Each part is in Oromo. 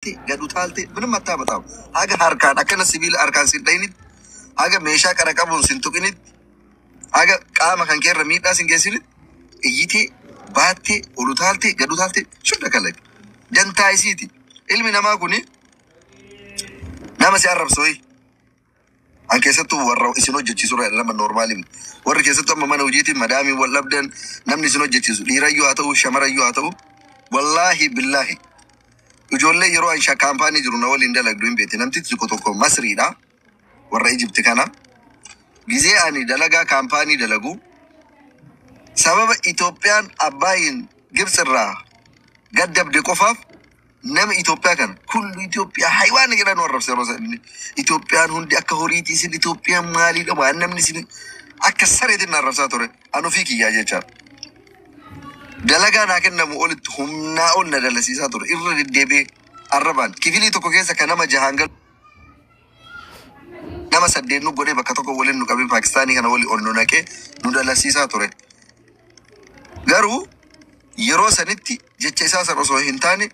Gad utaalte ምንም አታመጣም. Haga harkaan akkana sibiila harkaan sin dhayinitti, haga meeshaa qara qabuun sin tuqinitti, haga qaama kan keerra miidhaa sin geessinitti, iyyitee baattee ol utaaltee gad utaaltee shudda kalaqe. Dantaa isiiti. Ilmi namaa kuni nama si arrabsu wayi. An keessattuu warra isin hojjechiisu irraa nama normal miti. Warri keessattuu amma mana hojiitiin madaamiin wal dhabdan, namni isin hojjechiisu dhiirayyuu haa ta'u, shamarayyuu haa ta'u, wallaahi billaahi, ijoollee yeroo an kaampaanii jiru na waliin dalagdu hin beekti. Namtichi tokko tokko Masriidha, warra Ijipti kana. Gizee ani dalagaa kaampaanii dalagu, sababa Itoophiyaan Abbaayin Gibxi irraa gaddabde qofaaf, nama Itoophiyaa kana kullu Itoophiyaa haywaana jedhan warrabse. Yeroo inni Itoophiyaan hundi akka horiitii, isin Itoophiyaan maaliidha, waan namni isin akka sareetiin arrabsaa ture. An ofii kiyyaa jechaadha. Dalagaa naa kennamu olitti humnaa ol na dalasiisaa ture, irra deddeebi'ee arrabaan. Kifilii tokko keessa kan nama jahaan galu nama saddeet nu godhee, bakka tokko waliin nu qabee, Paakistaanii kana waliin ol nu naqee nu dalasiisaa ture. Garuu yeroo sanitti jecha isaa san osoo hin taane,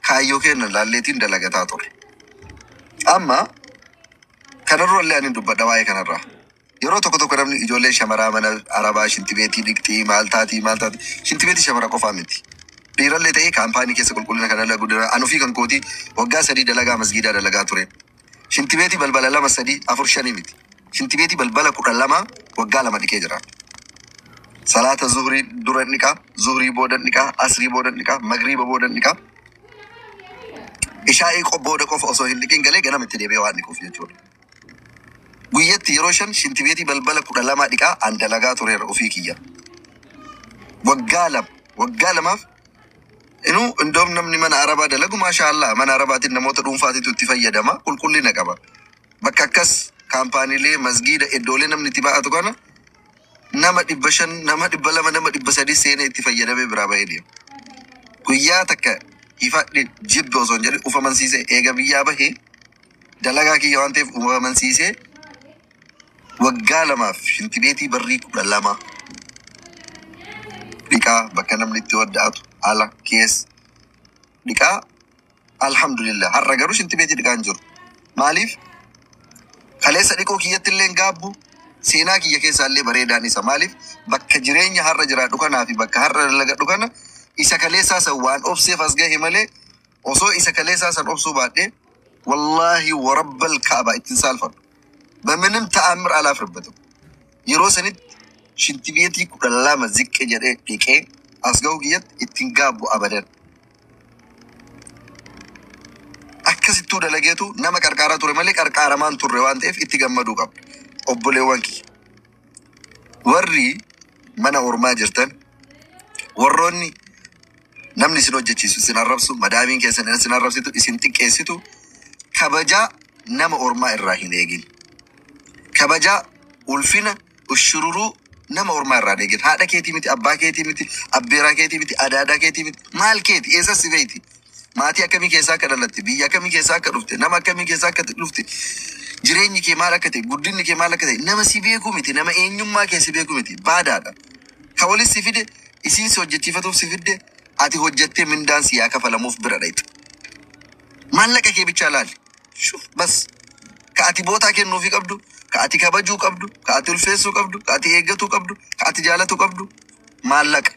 kaayyoo kenna laalleetiin dalagataa ture. Amma kanarra illee ani dubbadha waa'ee kanarraa. Yeroo tokko tokko namni ijoollee shamaraa mana arabaa shintibeetii dhiqxii, maal taatii, maal taati, shintibeetii shamara qofaa miti. Dhiirallee ta'ee kaampaanii keessa qulqullina kana dalagu dira. An ofii kan kootii waggaa 3 dalagaa masgiidaa dalagaa ture. Shintibeetii balbala lama, sadii, afur, shanii miti. Shintibeetii balbala 12 waggaa 2 dhiqee jira. Salaata zuhrii dura dhiqaa, zuhrii booda dhiqaa, asrii booda dhiqaa, magriiba booda dhiqaa. Ishaa'ii booda qofa osoo hin dhiqin galee ganama itti deebi'ee waan dhiquuf jechuudha. Guyyatti yeroo 5 shintibeetii balbala 12 dhiqaa an dalagaa tureera ofii kiyya. Waggaa 2, waggaa 2f inuu. Indoom namni mana arabaa dalagu, maasha Allah, mana arabaatiin namoota dhuunfaatitu itti fayyadama, qulqullina qaba. Bakka akkas kaampaaniilee, masgiida, iddoolee namni itti ba'atu kana nama 500, nama 200, nama 300 seenee itti fayyadamee biraa bahee deema. Guyyaa takka ifadhe jibbe osoo hin jedhin ufamansiisee, eega biyyaa bahee dalagaa kiyya waan ta'eef ufamansiisee, waggaa 2f shintibeetii barrii 12 dhiqaa, bakka namni itti wadda'atu ala keessa dhiqaa. Alhamdulillah, har'a garuu shintibeetii dhiqaa hin jiru. Maaliif? Kaleessa dhiqoo kiyyatti illee hin gaabbu, seenaa kiyya keessaa illee bareedaan isa. Maaliif? Bakka jireenya har'a jiraadhu kanaa fi bakka har'a dalagadhu kana isa kaleessaa san waan obseef as gahe malee, osoo isa kaleessaa san obsuu baadhee, wallaahi warabbal kaaba ittiin saalfadhu. በምንም ተአምር አላፍርበትም። Yeroo sanitti shintibeetii 12 ziqqe jedhee dhiqee as ga'u kiyyatti ittiin gaabbu abadan. Akkasittuu dalageetu nama qarqaaraa ture malee qarqaaramaan turre waan ta'eef itti gammaduu qabda. Obboleewwan kiyya. Warri mana ormaa jirtan, warroonni namni isin hojjechiisu isin arrabsu, madaamiin keessan isin arrabsitu, isin xiqqeessitu, kabajaa nama ormaa irraa hin eegin. Kabajaa, ulfina, ushururuu nama ormaa irraa hin eegin. Haadha keetii miti, abbaa keetii miti, abbeeraa keetii miti, adaadaa keetii miti, maal keeti, eessas si beeyti? Maatii akkamii keessaa akka dhalatte, biyya akkamii keessaa akka dhufte, nama akkamii keessaa akka dhufte, jireenyi kee maal akka ta'e, guddinni kee maal akka ta'e, nama si beekuu miti, nama eenyummaa kee si beekuu miti, baadaadha. Ka walis si fide, isiin si hojjechiifatuuf si fidde, ati hojjettee mindaan si yaa kafalamuuf bira dhayxe. Maallaqa kee bichaa laali. Shuf bas. Ka ati bootaa kennuufii qabdu, ka ati kabajuu qabdu, ka ati ulfeessuu qabdu, ka ati eeggatuu qabdu, ka ati jaalatuu qabdu, maallaqa.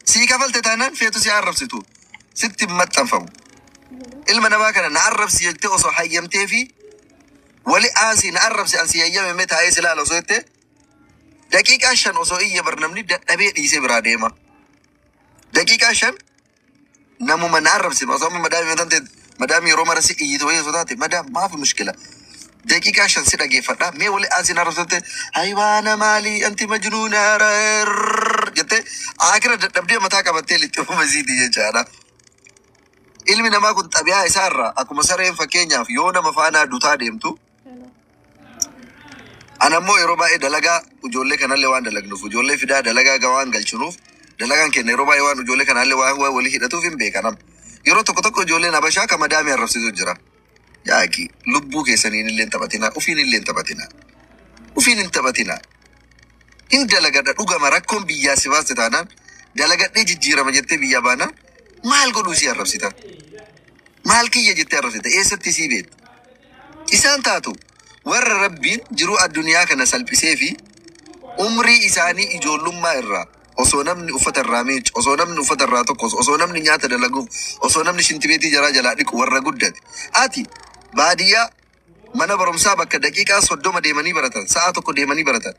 Sii kafalte taanaan feetu si arrabsitu. Sitti hin maxxanfamu. Ilma namaa kana na arrabsi jettee osoo hayyamtee fi wali aansii na arrabsi, ansi hayyame mee taa'ee si ilaala osoo jettee, daqiiqaa 5 osoo iyya bar namni dadhabee dhiisee biraa deema. Daqiiqaa 5 namuma na arrabsi osoo amma madaamii mataan ta'e, madaamii yeroo mara si iyyitu wayii osoo taate, madaam maafi mushkila, daqiiqaa 5 si dhageeffadha, mee wali aansii na arrabsi jettee, haywaana maalii anti majnuuna jettee, akira dadhabdee mataa qabattee lixxee ofuma isiiti jechaadha. Ilmi namaa kun xabiyaa isaa irraa akkuma sareen, fakkeenyaaf yoo nama faanaa dutaa deemtu. Ana ammoo yeroo baay'ee dalagaa ijoollee kanallee waan dalagnuuf, ijoollee fidaa dalagaa waan galchinuuf, dalagaan keenya yeroo baay'ee waan ijoollee kanallee waan walii hidhatuuf hin beekanam. Yeroo tokko tokko ijoolleen habashaa ka madaamii arrabsitu jira. Yaaqi lubbuu keessaniin illee hin taphatinaa, ufiin illee hin taphatinaa. Ufiin hin taphatinaa. Hin dalagadha dhugama, rakkoon biyyaa si baaste taanaan, dalagadhee jijjiirama jettee biyyaa baanaan, maal godhuu si arrabsitan? Maal kiyya jettee arrabsite? Eessatti sii beektu? Isaan taatu warra Rabbiin jiruu addunyaa kana salphisee fi umrii isaanii ijoollummaa irraa osoo namni uffata irraa miicu, osoo namni uffata irraa tokkosu, osoo namni nyaata dalaguuf, osoo namni shintibeetii jaraa jalaa dhiqu warra guddate. Ati baadiyyaa mana barumsaa bakka daqiiqaa 30 deemanii baratan, sa'a 1 deemanii baratan,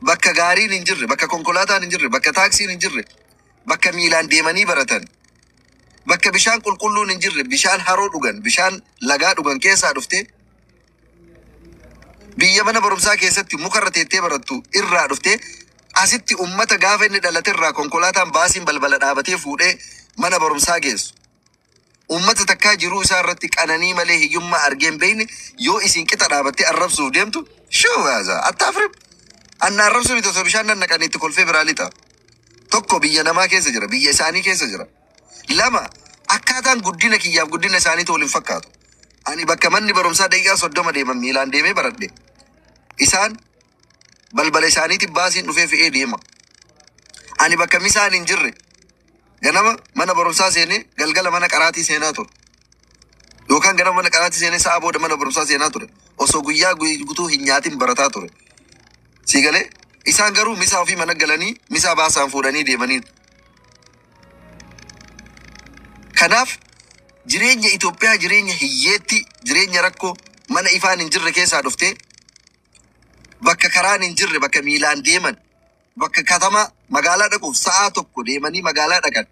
bakka gaariin hin jirre, bakka konkolaataan hin jirre, bakka taaksiin hin jirre, bakka miilaan deemanii baratan, bakka bishaan qulqulluun hin jirre, bishaan haroo dhugan, bishaan lagaa dhugan keessaa dhuftee, biyya mana barumsaa keessatti mukarra teettee barattu irraa dhuftee, asitti ummata gaafa inni dhalate irraa konkolaataan baasiin balbala dhaabatee fuudhee mana barumsaa geessu. Ummata takkaa jiruu isaa irratti qananii malee hiyyummaa argee hin beekne yoo isin qixa dhaabattee arrabsuuf deemtu, shuu attaafrib. Anna arrabsuu miti, osoo bishaan nannaqanii itti kolfee biraa lixa. Tokko biyya namaa keessa jira, biyya isaanii keessa jira. Lama, akkaataan guddina kiyyaaf guddina isaaniitu wal hin fakkaatu. Ani bakka manni barumsaa daqiiqaa 30 deeman miilaan deemee baradhe. Isaan balbala isaaniitti baasiin dhufee fe'ee deema. Ani bakka misaan hin jirre ganama mana barumsaa seenee galgala mana qaraatii seenaa ture. Yookaan ganama mana qaraatii seenee sa'a booda mana barumsaa seenaa ture. Osoo guyyaa guutuu hin nyaatin barataa ture. Sii galee? Isaan garuu misaa ofii mana galanii misaa baasaan fuudhanii deemanii. Kanaaf jireenya Itoophiyaa, jireenya hiyyeetti, jireenya rakkoo, mana ifaan hin jirre keessaa dhuftee, bakka karaan hin jirre, bakka miilaan deeman, bakka katama magaalaa dhaquuf sa'a 1 deemanii magaalaa dhaqan,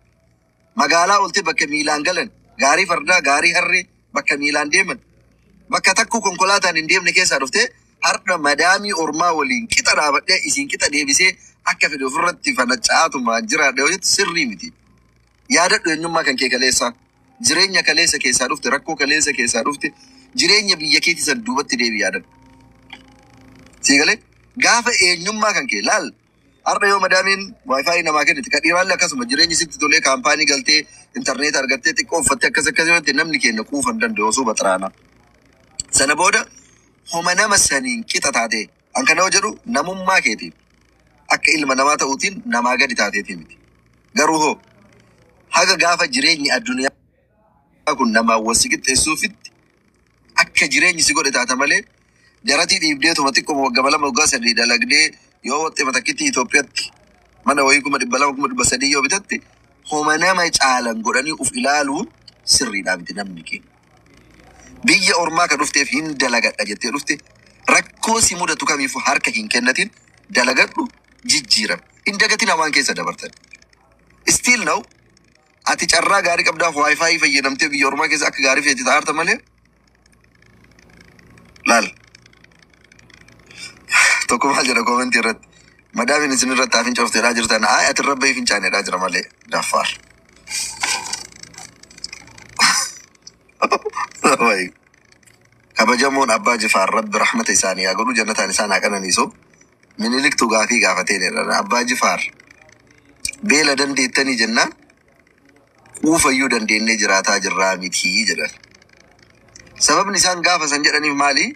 magaalaa oltee bakka miilaan galan, gaarii fardaa, gaarii harree, bakka miilaan deeman, bakka takkuu konkolaataan hin deemne keessaa dhuftee, har'a madaamii ormaa waliin qixa dhaabadhee isin qixa deebisee akka fedhe ofirratti fanaca'aatuma jiraadha yoo jettu sirrii miti. Yaadadhu eenyummaa kan kee kaleessaa. Jireenya kaleessa keessaa dhufte, rakkoo kaleessa keessaa dhufte, jireenya biyya keetii san duubatti deebi yaadadhu. Sii galee? Gaafa eenyummaa kan kee laal, har'a yoo madaamiin WiFi namaa kennite, kan dhiiraallee akkasuma, jireenyi sitti tolee kaampaanii galtee intarneeta argattee xiqqoo uffattee akkas akkas yoo jette, namni keenya quufa hin danda'u osoo baxiraana. Sana booda homa nama saniin qixa taatee, an kana yoo jedhu namummaa keetiin akka ilma namaa ta'uutiin namaa gadi taateetii miti. Garuu hoo haga gaafa jireenyi addunyaa kun namaa wal si qixxeessuufitti akka jireenyi si godhe taata malee, jaratii dhiibdeetuma xiqqoo waggaa 2, waggaa 3 dalagdee yoo waxxee takkitti Itoophiyaatti mana wayii 200,000, 300,000 yoo bitatte homa nama caalan godhanii uf ilaaluun sirriidhaa miti namni keenya. Biyya ormaa kan dhufteef hin dalagadha jettee dhufte, rakkoo si mudatu kamiifuu harka hin kennatin, dalagadhu, jijjiirame. Hin dagatin waan keessa dabartan. Still now ati carraa gaarii qabdaaf WiFi fayyadamtee biyya ormaa keessa akka gaarii feeti ta'aarta malee, laal, tokko maal jedha koomentii irratti? Madaamiin isin irratti haa fincoofteedhaa jirtan. Ay, ati irra bahii fincaaneedhaa jira malee daffaar. Kabajamoon Abbaa Jifaar, Rabbi rahmata isaanii haa godhu, jannataan isaan haa qananiisu. Miniliktu gaafii gaafateen jedhan: Abbaa Jifaar, beela dandeettanii jennaan, quufayyuu dandeenyee jiraataa jirraa mitii jedhan. Sababni isaan gaafa san jedhaniif maali?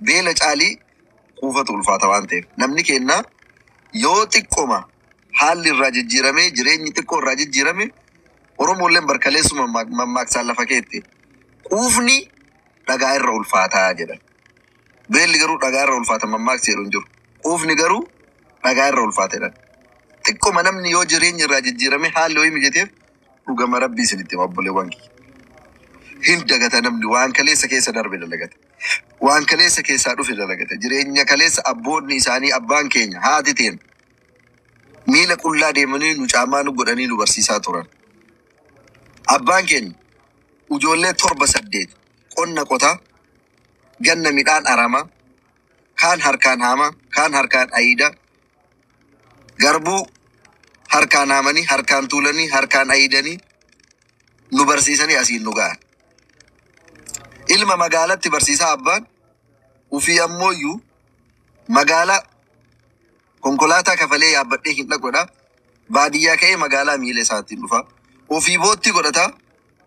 Beela caalii quufatu ulfaata waan ta'eef. Namni keenya yoo xiqqoma haalli irraa jijjiiramee, jireenyi xiqqoo irraa jijjiirame, Oromoolleen barkaleessuma mammaaksaan lafa keette. Quufni dhagaa irra ulfaataa jedhan. Beelli garuu dhagaa irra ulfaata mammaaksi jedhu hin jiru. Quufni garuu dhagaa irra ulfaata jedhan. Xiqqoma namni yoo jireenyi irraa jijjiirame, haalli wayii mijateef, dhugama Rabbii isinitti hima, obboleewwan kiyya. Hin dagata namni, waan kaleessa keessa darbe dalagata. Waan kaleessa keessaa dhufe dalagata. Jireenya kaleessa abboonni isaanii, abbaan keenya, haati teen miila qullaa deemanii nu caamaa nu godhanii nu barsiisaa turan. Abbaan keenya ijoollee torba saddeet qonna qotaa, ganna midhaan aramaa, kaan harkaan haamaa, kaan harkaan ayidaa, garbuu harkaan haamanii, harkaan tuulanii, harkaan ayidanii nu barsiisanii asiin nu ga'an. Ilma magaalatti barsiisaa abbaan ufii ammooyyuu magaalaa konkolaataa kafalee yaabbadhee hin dhaqudha. Baadiyyaa ka'ee magaalaa miila isaatiin dhufa. Ofii bootti godhataa,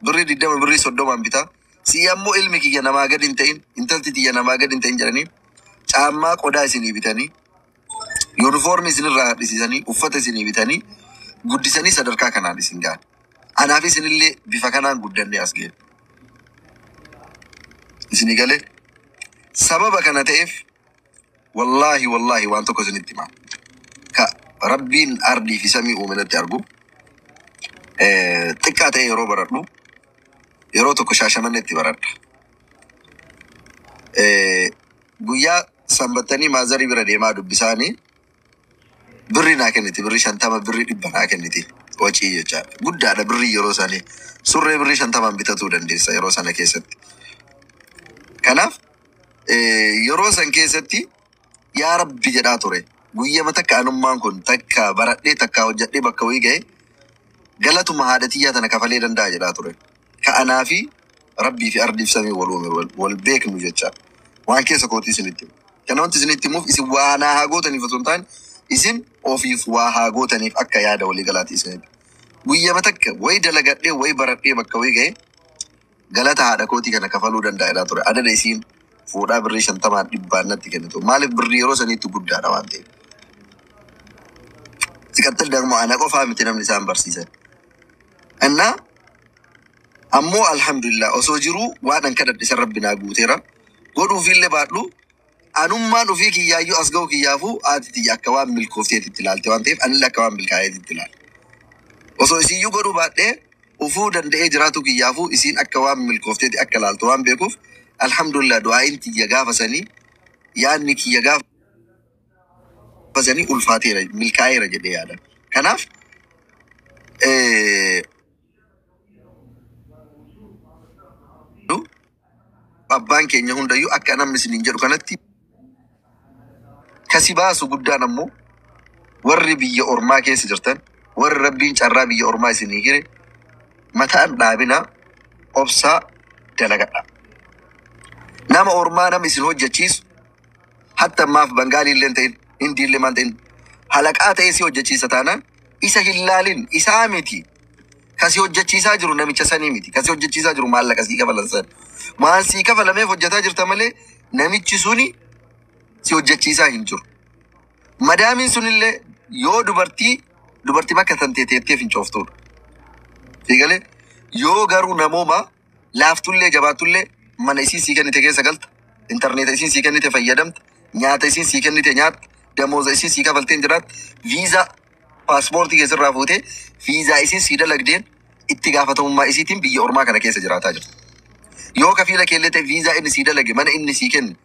birrii 20, birrii 30n bitaa. Si'i ammoo ilmi kiyya namaa gadi hin ta'in, intalti tiyya namaa gadi hin ta'in jedhanii caammaa qodaa isinii bitanii, yuunifoormii isinirraa hir'isiisanii, uffata isinii bitanii guddisanii sadarkaa kanaan isin ga'an. Anaaf isinillee bifa kanaan guddannee as geenye. Isinii galee sababa kana ta'eef wallaahi wallaahi waan tokko isinitti himaa. Ka Rabbiin ardii fi samii uume natti argu xiqqaa ta'e yeroo baradhu yeroo tokko Shaashamanneetti baradha. Guyyaa sanbattanii maazarii bira deemaa dubbisaanii birri naa kenniti, birri 50, birri 100 naa kenniti wacii jechaadha. Guddaadha birri yeroo sanii, surree birri 50n bitatuu dandeessa yeroo sana keessatti. Kanaaf yeroo san keessatti yaa Rabbi jedhaa ture. Guyyama takka anummaan kun takka baradhee takka hojjedhee bakka wayii ga'e galatuma haadha tiyyaa tana kafalee danda'a jedhaa ture. Ka anaa fi Rabbii fi ardiif samii wal uume wal beeknu jechaadha. Waan keessa kootii isinitti himu. Kana wanti isinitti himuuf isin waa naa haa gootaniif osoo hin taane isin ofiif waa haa gootaniif akka yaada walii galaati isinitti. Guyyama takka wayi dalagadhee wayi baradhee bakka wayii ga'e galata haadha kootii kana kafaluu danda'a jedhaa ture. Adada isiin fuudhaa birrii 50n 100n natti kennitu. Maaliif birrii yeroo saniitti guddaadha waan ta'eef. Siqattil dagmoo ana qofaa miti namni isaan barsiisan. Innaa ammoo alhamdulillah osoo jiruu waan an kadhadhe san Rabbi naa guuteera. Godhuufiillee baadhu anummaan ofii kiyyaayyuu as ga'u kiyyaafuu haati tiyya akka waan milkoofteetitti ilaalte waan ta'eef anillee akka waan milkaa'eetitti ilaala. Osoo isiyyuu godhuu baadhee ufuu danda'ee jiraatu kiyyaafuu isiin akka waan milkoofteeti akka ilaaltu waan beekuuf alhamdulillah du'aayin tiyya gaafa sanii yaadni kiyya gaafa sanii ulfaateera, milkaa'eera jedhee yaada. Kanaaf abbaan keenya hundayyuu akka namni isiniin jedhu kanatti kasi baasu guddaan ammoo warri biyya ormaa keessa jirtan, warri Rabbiin carraa biyya ormaa isinii hire, mataan dhaabinaa, obsaa, dalagadha. Nama ormaa nama isin hojjechiisu hatta ammaaf Bangaalii illee hin ta'in, Hindii illee maal ta'in, halaqaa ta'ee si hojjechiisa taanaan isa hin laalin, isaa miti. Kasi hojjechiisaa jiru namicha sanii miti. Kasi hojjechiisaa jiru maallaqa sii kafalan san. Waan sii kafalameef hojjetaa jirta malee namichi suni si hojjechiisaa hin jiru. Madaamiin sunillee yoo dubartii bakka tan teettee fincooftuudha. Fiigalee yoo garuu namooma laaftullee jabaattullee mana isiin sii kennite keessa galta. Intarneeta isiin sii kennite fayyadamta. Nyaata isiin sii kennite nyaatta. Damooza isiin sii kafalteen jiraatta. Viizaa paaspoortii keessarraa fuutee viizaa isiin sii dalagdeen itti gaafatamummaa isiitiin biyya ormaa kana keessa jiraataa jirta. Yoo kafiila keellee ta'e viizaa inni sii dalage, mana inni sii kenne,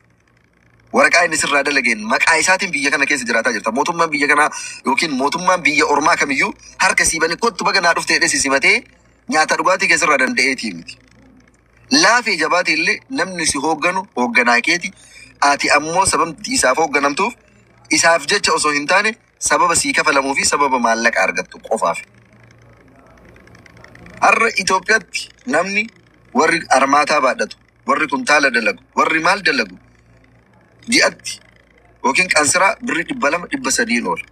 waraqaa inni sirraa dalageen maqaa isaatiin biyya kana keessa jiraataa jirta. Mootummaan biyya kanaa yookiin mootummaan biyya ormaa kamiyyuu harka sii banee kottu baga naa dhufte jedhee si simatee nyaata dhugaatii keessarraa danda'eetii miti. Laafee jabaate illee namni si hoogganu hoogganaa keeti. Ati ammoo sababni isaaf hoogganamtuuf isaaf jecha osoo hin taane sababa sii kafalamuu fi sababa maallaqa argattu qofaaf. Har'a Itoophiyaatti namni warri armaataa baadhatu, warri kuntaala dalagu, warri maal dalagu ji'atti yookiin qansiraa birrii 200, 300n oola.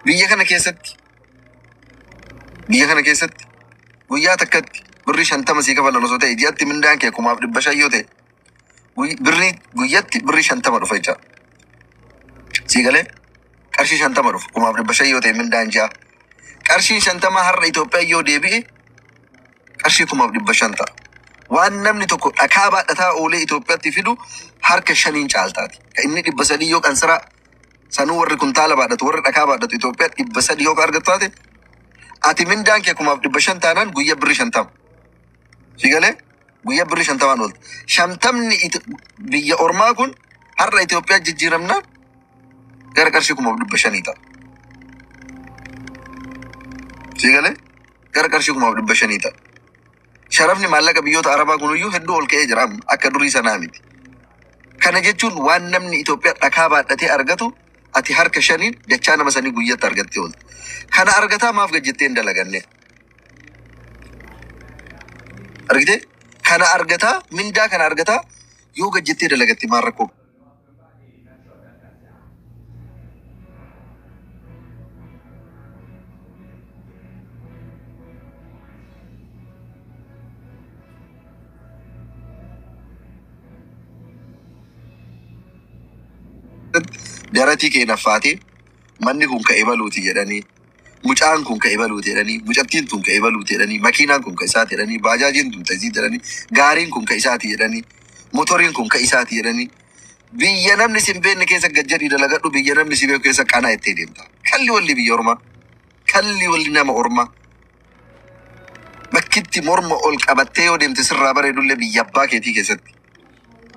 Biyya kana keessatti guyyaa takkatti birrii 50 sii kafalan osoo ta'e ji'atti mindaan kee 1500 yoo ta'e birrii guyyatti birrii 50 dhufa jechaadha. Sii galee qarshii 50 dhufa 1500 yoo ta'e mindaan ji'a. Qarshiin 50 har'a Itoophiyaa yoo deebi'e qarshii 1500 ta'a. Waan namni tokko dhakaa baadhataa oolee Itoophiyaatti fidu harka 5n caaltaati. Kan inni 300 yoo qansiraa sanuu warri kuntaala baadhatu warri dhakaa baadhatu Itoophiyaatti 300 yoo argattu taate ati mindaan kee 1500 taanaan guyyaa birrii 50. Si galee guyyaa birrii 50n oolta. 50ni biyya ormaa kun har'a Itoophiyaa jijjiiramnaan gara qarshii 1500 ta'a. Si galee gara qarshii 1500 ta'a. Sharafni maallaqa biyyoota Arabaa kunuyyuu hedduu ol ka'ee jira amma akka durii sanaa miti. Kana jechuun waan namni Itoophiyaa dhakaa baadhatee argatu ati harka 5n dachaa nama sanii guyyatti argattee oolta. Kana argataa maaf gajjettee hin dalaganne? Argitee? Kana argataa mindaa kana argataa yoo gajjettee dalagatte maal rakkoo? Daratii kee naffaatee manni kun ka'e baluuti jedhanii, mucaan kun ka'e baluuti jedhanii, mucattiin tun ka'e baluuti jedhanii, makiinaan kun ka isaati jedhanii, baajaajiin tun ta isii jedhanii, gaariin kun ka isaati jedhanii, Motoriin kun ka isaati jedhanii biyya namni si hin beekne keessa gad jedhii dalagadhu, biyya namni si beeku keessa qanaa ittee deemta. Kalli walli biyya ormaa. Kalli walli nama ormaa. Bakkitti morma ol qabattee yoo deemte sirraa bareedullee biyya abbaa keetii keessatti.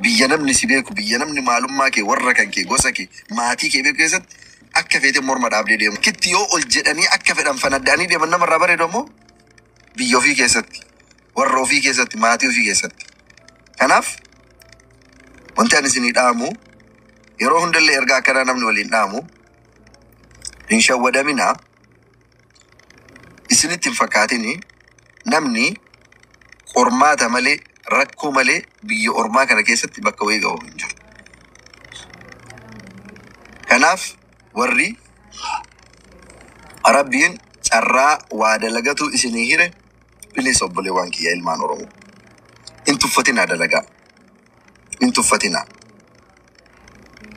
Biyya namni si beeku, biyya namni maalummaa kee, warra kan kee, gosa kee, maatii kee beeku keessatti akka feete morma dhaabdee deemu. Bakkitti yoo ol jedhanii akka fedhan fanadda'anii deeman namarraa bareedu ammoo biyya ofii keessatti, warra ofii keessatti, maatii ofii keessatti. Kanaaf wanti ani isinii dhaamu, yeroo hundallee ergaa akkanaa namni waliin dhaamu, hin shawwadaminaa, isinitti hin fakkaatini, namni qormaata malee, rakkoo malee biyya ormaa kana keessatti bakka wayii ga'u hin jiru. Kanaaf warri Rabbiin carraa waa dalagatu isinii hire, bilis obboleewwan kiyya ilmaan Oromoo. Hin tuffatinaa dalagaa. Hin tuffatinaa.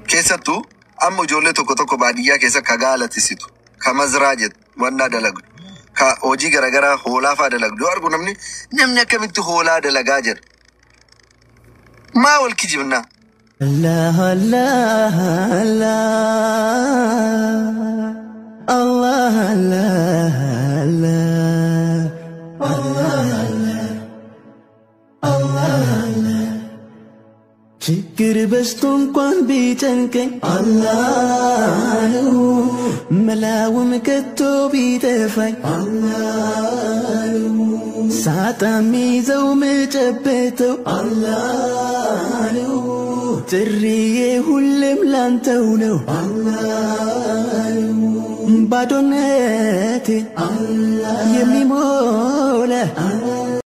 Keessattuu amma ijoollee tokko tokko baadiyyaa keessa ka gaala tisitu, ka mazraa jettu, wannaa dalagdu, ka hojii garaagaraa hoolaa fa'aa dalagdu. Yoo argu namni akkamitti hoolaa dalagaa jedha. Maa wal kijibnaa? Allah Allah Allah Allah Allah Allah Allah Allah ችግር በዝቶ እንኳን ቢጨንቀኝ አላህ ነው መላውም ከቶ ቢጠፋኝ አላህ ነው ሳጣ ሚይዘው ምጨበተው አላህ ነው ጥሪዬ ሁሌም ላንተው ነው አላህ ነው ባዶነቴ የሚሞላ